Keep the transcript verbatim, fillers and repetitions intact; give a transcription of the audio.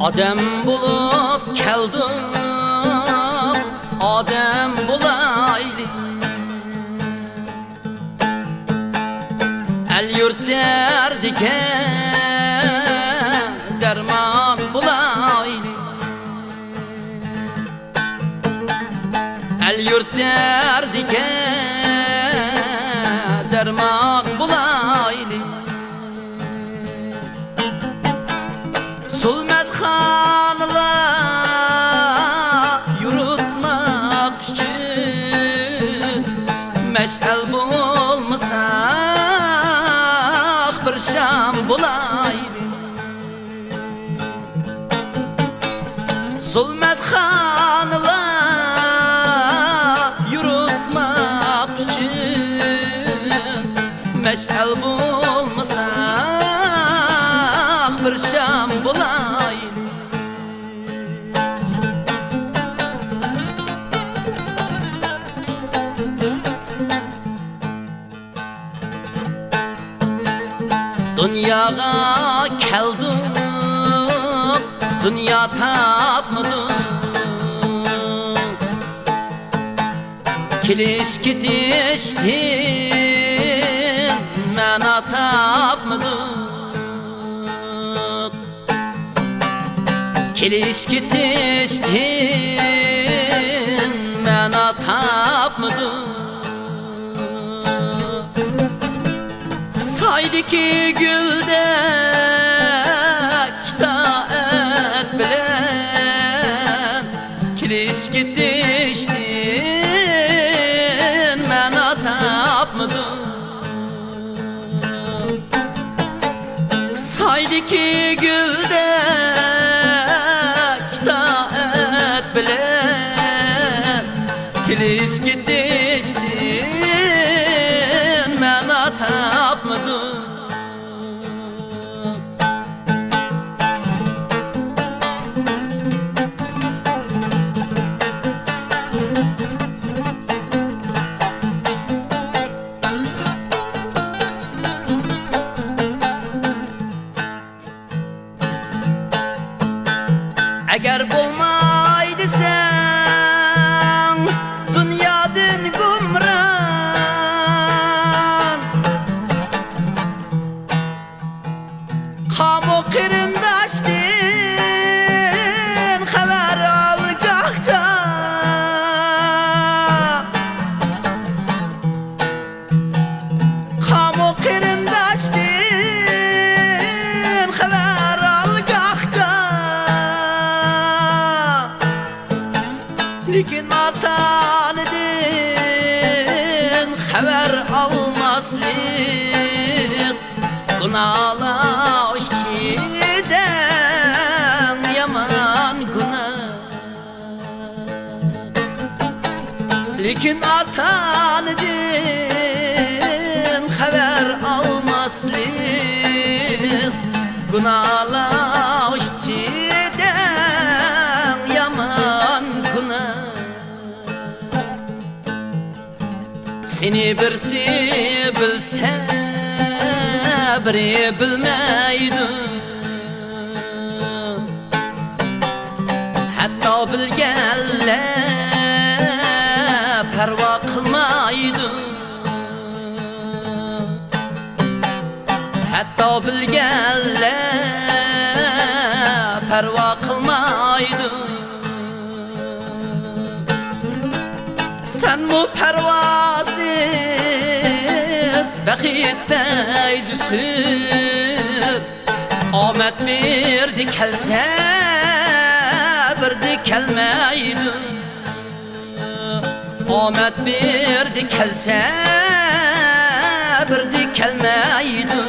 ئادەم بولۇپ كەلدۇق، ئادەم بولايلى. ئەل-يۇرت دەردىگە دەرمان بولايلى. ئەل-يۇرت دەردىگە دەرمان بولايلى. زۇلمەتخانىلار يۇرۇتماق ئۈچۈن مەشئەل بولمىساق، بىر شام بولايلى. زۇلمەتخانىلار يۇرۇتماق ئۈچۈن مەشئەل بولمىساق، بىر شام بولايلى. دۇنياغا كەلدۇق، دۇنيا تاپمىدۇق. كېلىش كېتىشتىن مەنا تاپمىدۇق. كېلىش كېتىشتىن مەنا تاپمىدۇق. سايدىكى گۈلدەك ئىتائەت بىلەن كېلىش كېتىشتىن مەنا تاپمىدۇق. سايدىكى گۈلدەك ئىتائەت بىلەن كېلىش كېتىشتىن مەنا تاپمىدۇق. ئەگەر بولماي دېسەڭ دۇنيادىن گۇمران، قامۇ قېرىنداشتىن خەۋەر ئال گاھ-گاھ. قامۇ قېرىنداشتىن خەۋەر ئال گاھ-گاھ. لېكىن ئاتا-ئانىدىن خەۋەر ئالماسلىق گۇناھلار ئىچىدە يامان گۇناھ. لېكىن ئاتا-ئانىدىن خەۋەر ئالماسلىق گۇناھلار ئىچىدە يامان گۇناھ. سېنى بىرسى بىلسە، بىرى بىلمەيدۇ. ھەتتا بىلگەنلەر پەرۋا قىلمايدۇ. ھەتتا بىلگەنلەر پەرۋا قىلمايدۇ. سەنمۇ پەرۋاسىز بەخت پەيزى سۈر. ئامەت بىردە كەلسە، بىردە كەلمەيدۇ. ئامەت بىردە كەلسە، بىردە كەلمەيدۇ.